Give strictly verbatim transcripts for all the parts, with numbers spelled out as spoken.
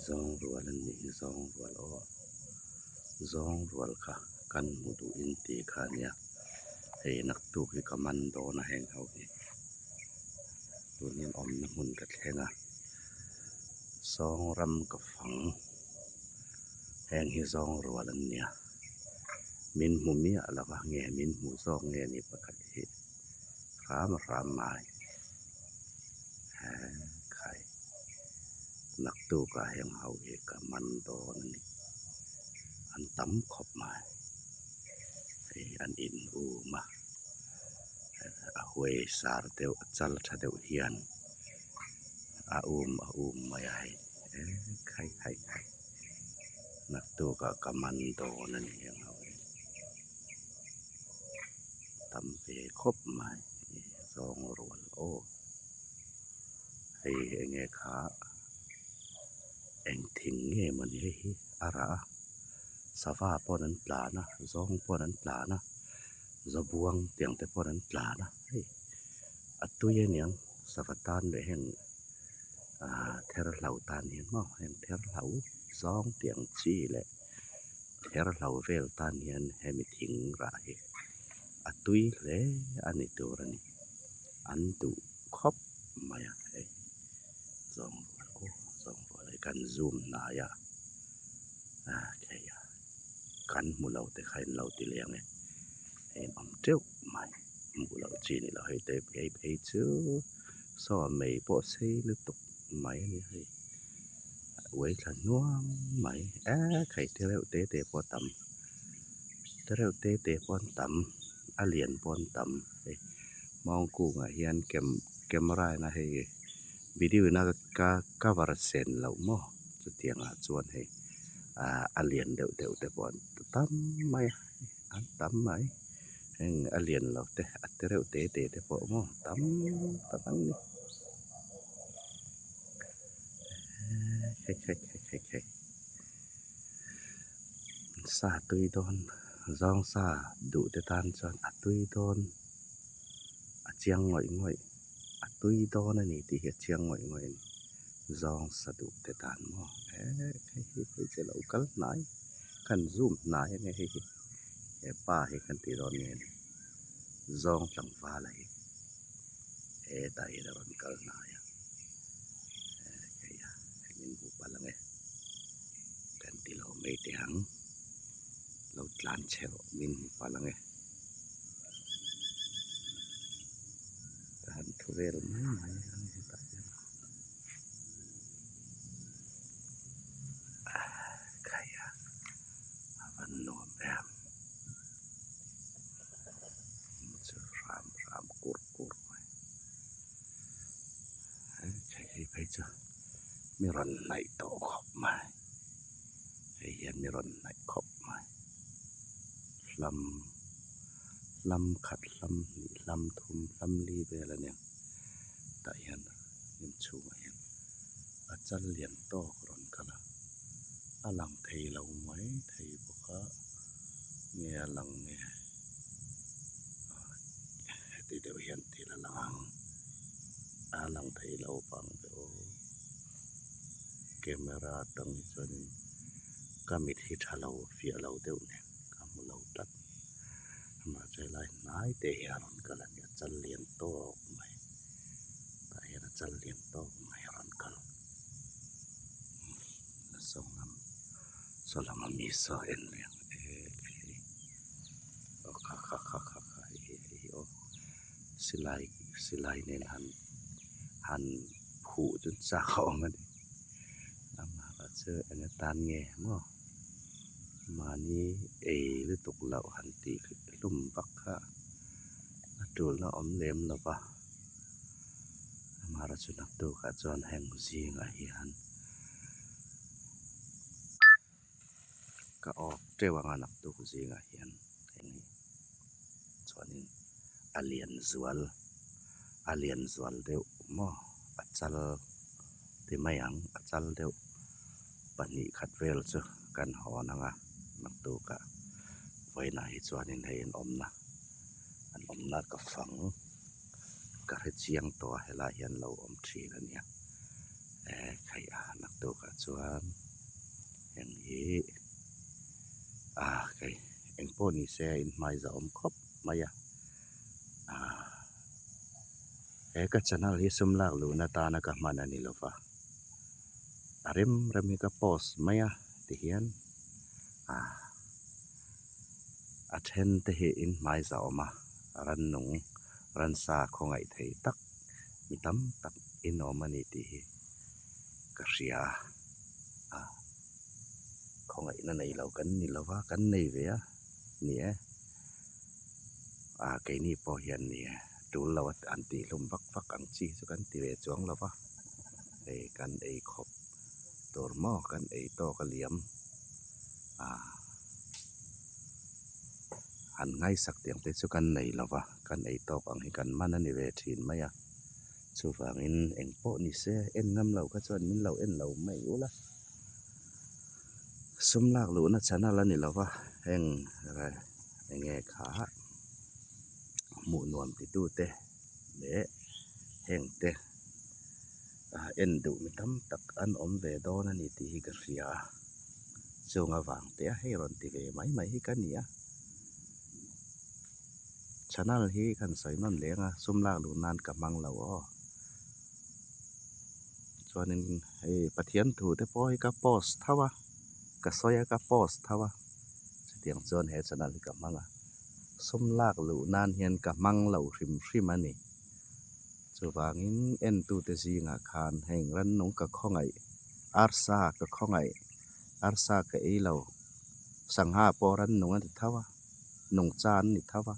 Zawng rual an nih hi, zawng rual aw. Zawng rual kha kan hmu duh in ti kha a nih a. Hei naktuk hi ka man dawn a, heng ho hi. Tunin awmna hmun ka thleng a. Zawng ram ka fang. Heng hi zawng rual an nih a. Min hmu miah lo a, nge min hmu zawk nge ni pakhat hi. Hram hram mai. He khai. Naktuka heng ho hi ka man dawn a nih. An tam khawp mai. Hei an in um a. A huoi sar deuh, a chal ṭha deuh hian a um, a um mai a hei. E, khai, khai, khai. Naktuka ka man dawn a nih heng ho hi. Tam ve khawp mai. Zawng rual aw. Hei eng nge kha, eng thing nge maw ni hei hi a ra a. Sava pawn an tlan a, zawng pawn an tlan a, zabuang tiang te pawn an tlan a. Hei, a tui a niang, sava tan leh heng, a, ther hlau tan hian maw, heng ther hlau zawng tiang chi leh ther hlau vel tan hian hemi thing rah hi a tui hle a ni tur a ni. An duh khawp mai a hei. Zawng rual, aw, zawng rual hei kan zoom hnai a. A, khei a. Kan hmu lo te kha in lo ti leh ang e. Hei an awm teuh mai. Hmu lo chi ni lo hei te phei phei chu. Saw a mei pawh sei lutuk mai a ni hei. Uai thla nuam mai. A khai, te reuh te te pawh tam. Te reuh te te pawh an tam. A lian pawh an tam. Hei, Mawngkungah hian cam-, camera-in a hei video-in a ka cover sen loh maw. Chutiangah chuan hei, a, a lian deuh deuh te pawh an tam mai a. An tam mai. Heng a lian lo te, a te reuh te te te pawh maw. Tam, tam ang ni. Hei, hei, hei, hei, hei. Sa tui dawn, zawng sa duh te tan chuan a tui dawn. A chiang ngawih ngawih. A tui dawn a ni tih hi a chiang ngawih ngawih a ni. Zawng sa duh te tan maw. E, hei, hei, hei, che lo kal hnai. Kan zoom hnai a nia hei hi. He pa hi kan ti dawn nge ni. Zawng tlangval a hi. He ta hi lo rawn kal hnai a. E, hei a, min hmu pal ang e. Kan ti lo mai teh ang. Lo tlan che rawh, min hmu pal ang e. Ka han thu vel mai mai ang hetah hian. A, khai a, a van nuam em. Chu hram hram kur kur mai. Hei, hei, hei chu mi rawn hnaih tawh khawp mai. Hei hian mi rawn hnaih khawp mai. Hlam, hlam khat, hlam hnih, hlam thum, hlam li vel a ni ang. Tah hian hnim chhungah hian a chal lian tawk rawn kal a. A lang thei lo mai thei bawk a. Nge a lang nge? Heti deuh hian thil a lang ang. A lang thei lo vang ve aw. Camera aṭang hi chuanin ka mit hi ṭha lo fiah lo deuh nen ka hmu lo tlat. Mahse, lai hnai te hi a rawn kal a nia, chal lian tawk mai. Tah hian a chal lian tawk mai a rawn kal. Saw lam, saw lam a mi saw en leh ang e, hei. Aw, kha, kha, kha, kha, kha, hei, hei, hei, aw. Silai, silai nen han, han phuh chun chak a awm a ni. Amah chu eng atan nge maw? Mahni ei lutuk loh han tih hlum vak kha. A tulna awm lem lo va. Amah chu naktukah chuan heng zingah hian ka awk teuh ang a, naktuk zingah hian heng hi chuanin a lian zual, a lian zual deuh maw, a chal ti mai ang, a chal deuh pahnih khat vel chu kan hawn ang a, naktukah vawiinah hi chuanin hei an awmna, an awmna ka fang, ka hre chiang tawh a, helai hian lo awm ṭhin a nia. E, khai a, naktuk a chuan heng hi, a, khai, engpawh ni se, in hmai zahawm khawp mai a. A, he ka channel hi sum lak luhna tana ka hman a ni lo va. A rem rem hi ka post mai a, ti hian, a, a ṭhen te hi in hmai zahawm a, ran nung, ran sa khawngaih thei tak mi tam tak in awm a ni tih hi ka hria a. A, khawngaihna nei lo kan ni lo va, kan nei ve a ni e. A, keini pawh hian ni e, tul lo an tih hlum vak vak ang chi chu kan ti ve chuang lo va. Hei, kan ei khawp tur maw, kan ei tawk a liam. A, han ngaisak tiang te chu kan nei lo va, kan ei tawk ang hi kan man a ni ve ṭhin mai a. Chuvangin engpawh ni se, en ngam lo kha chuan min lo en lo mai ula. Sum lak luhna channel a ni lo va, heng, eh, eng nge kha hmuh nuam titu te leh heng te, a, en duh mi tam tak an awm ve dawn a ni tih hi ka hria a. Chung avang te a hei rawn ti ve mai mai hi ka ni a. Channel hi kan sawi nawn leh ang a, sum lak luh nan ka hmang lo aw. Chuanin hei Pathian thu te pawh hi ka post tho a, ka sawi a, ka post tho a. Chutiang chuan he channel hi ka hmang a. Sum lak luh nan hian ka hmang lo hrim hrim a ni. Chuvangin entute zingah khan heng ran nung ka khawngaih, arsa ka khawngaih, arsa ka ei lo, sangha pawh ran nung a ni tho a, nungcha an ni tho a.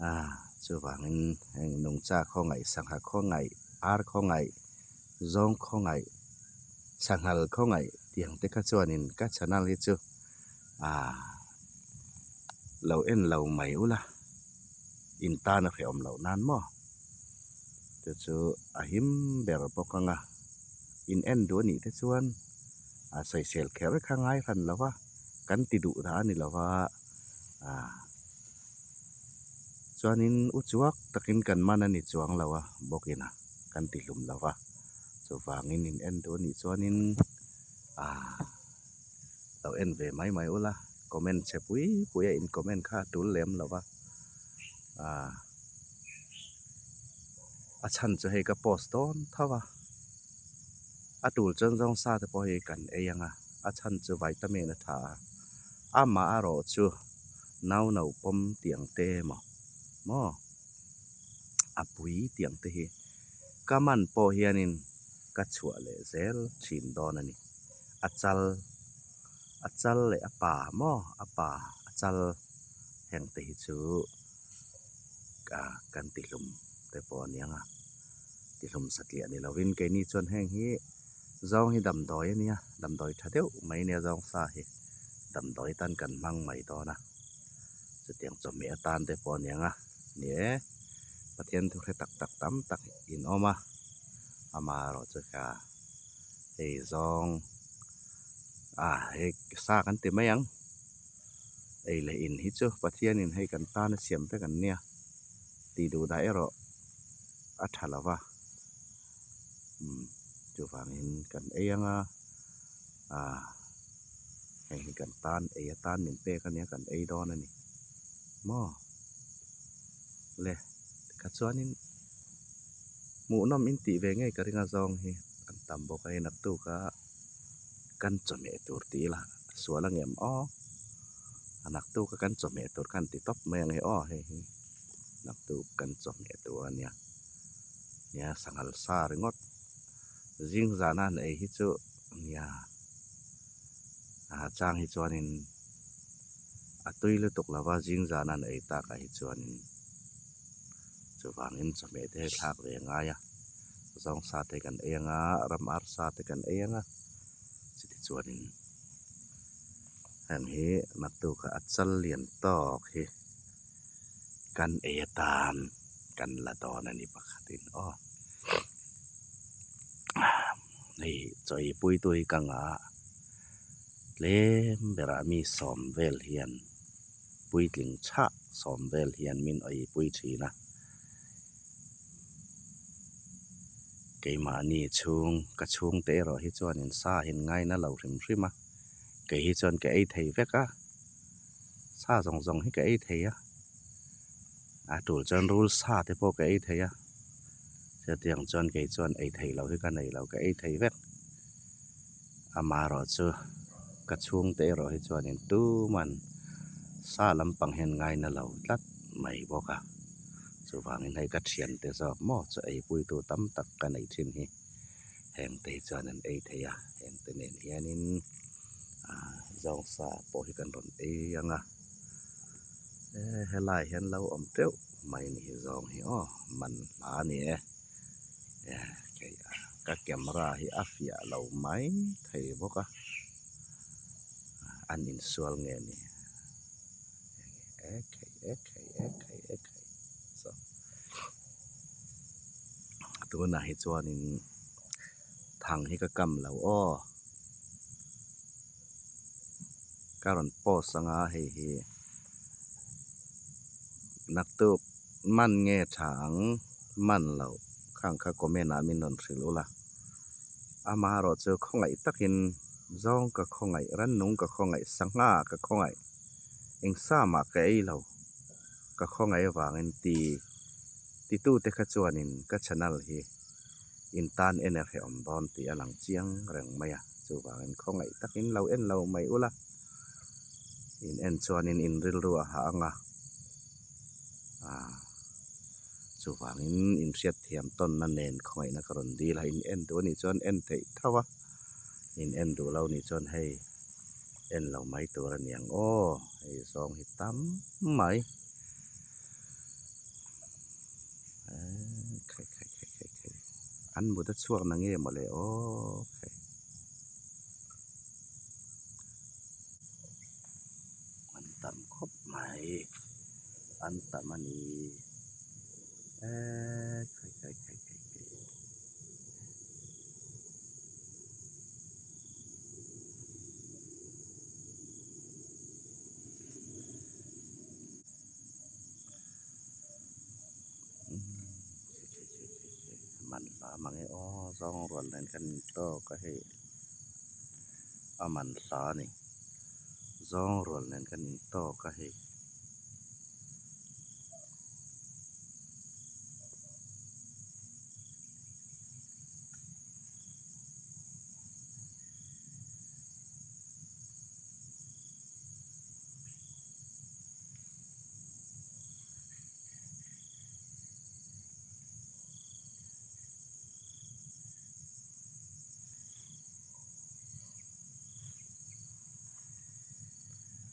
A, chuvangin heng nungcha khawngaih, sangha khawngaih, ar khawngaih, zawng khawngaih, sanghal khawngaih tiang te kha chuanin ka channel hi chu, a, lo en lo mai ula, in tan a hrehawm loh nan maw. Chu chu a him ber bawk ang a, in en duh a nih te chuan, a, sawisel kher kha ngai hran lo va, kan ti duh dah a ni lo va, a, chuanin uchuak takin kan man a ni chuang lo a bawkin a, kan ti hlum lo va. Chuvangin in en duh a nih chuanin, a, lo en ve mai mai ula, comment chhe pui pui a, in comment kha a tul lem lo va. A, a chhan chu hei ka post dawn tho a. A tul chuan zawngsa te pawh hi kan ei ang a, a chhan chu vitamin a ṭha a. Amaherawhchu nau no pawm tiang te emaw, maw, a pui tiang te hi ka man pawh hianin ka chhuah leh zel ṭhin dawn a ni. A chal, a chal leh a pa maw, a pa, a chal heng te hi chu, a, kan ti hlum te pawh a ni ang a. Ti hlum satliah ni lovin, keini chuan heng hi zawng hi damdawi a nia, damdawi ṭha deuh mai a nia, zawngsa hi damdawi tan kan hmang mai dawn a. Chutiang chawhmeh atan te pawh a ni ang a, ni e. Pathian thu hre tak tak tam tak in awm a, amaherawhchu kha hei zawng, a, hei sa kan ti mai ang. Ei leh in hi chu Pathianin hei kan tan a siam vek an nia, ti duh dah erawh a ṭha lo va. Hmm, chuvangin kan ei ang a, a, hei hi kan tan, ei atan min pek a nia, kan ei dawn a ni maw. Le, kha chuanin hmuhnawm in tih ve ngei ka ring a, zawng hi an tam bawk a, hei naktuka kan chawhmeh tur ti ila, sual ang em aw. A naktuka kan chawhmeh tur kan ti tawp mai ang e aw, hei hi naktuk kan chawhmeh tur a nia. Nia, sanghal sa ringawt. Zing zana an ei hi chu nia, a chang hi chuanin a tui lutuk lo va, zing zana an ei tak a hi chuanin, chuvangin chawhmeh te thlak ve ngai a, zawngsa te kan ei ang a, ram arsa te kan ei ang a, chuti chuanin heng hi naktuka a chal lian tawk hi kan ei atan, kan la dawn a ni pakhatin aw. Hei, chaw ei puitu hi ka ngah a, tlem berah mi sawm vel hian, puitling chhah sawm vel hian min ei pui ṭhin a. K Keimahni chhung, ka chhungte erawh hi chuanin sa hin ngaina lo hrim hrim a. Kei hi chuan ka ei thei vek a. Sa zawng zawng hi ka ei thei a. A tul chuan rul sa te pawh ka ei thei a. Chutiang chuan kei chuan ei thei lo hi ka nei lo, ka ei thei vek. Amaherawhchu ka chhungte erawh hi chuanin tuman sa lampang hian ngaina lo tlat mai bawk a. Chuvangin hei ka ṭhiante zawk maw chu eipuitu tam tak ka nei ṭhin hi. Hengte hi chuan an ei thei a, hengte nen hianin, a, zawng sa pawh hi kan rawn ei ang a. E, helai hian lo awm teuh mai ni hi zawng hi aw, man hla a ni e. E, kei a, ka camera hi a fiah lo mai thei bawk a. An insual nge ni. E, khei, e, khei, e, khei, e, khei. So. Tunah hi chuanin thang hi ka kam lo aw. Ka rawn post anga hei hi. Naktuk man nge ṭha ang, man lo, khang kha comment-ah min rawn hrilh ula. Amaherawhchu khawngaih takin zawng ka khawngaih, rannung ka khawngaih, sangha ka khawngaih, eng sa mah ka ei lo, ka khawngaih avangin ti, titute kha chuanin ka channel hi in tan en a hrehawm dawn tih a lang chiang reng mai a. Chuvangin khawngaih takin lo en lo mai ula. In en chuanin in rilru a ha ang a. A, chuvangin in hriatthiam tawnna nen khawngaihna ka rawn dil a, in en duh a nih chuan en theih tho a, in en duh lo nih chuan hei en lo mai tur a ni ang aw. Hei zawng hi tam mai. Eh, khai, khai, khai, khai, khai. An mut a chhuak na nge maw le aw, khai. An tam khawp mai. An tam a ni. Eh, khai, khai, khai, khai, khai. Man hla mang e aw, zawng rual nen kan intawk a hei. A man hla a ni. Zawng rual nen kan intawk a hei.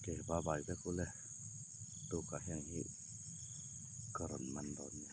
Ke bye bye vek ule. Tu ka heng hi ka rawn man dawn nia.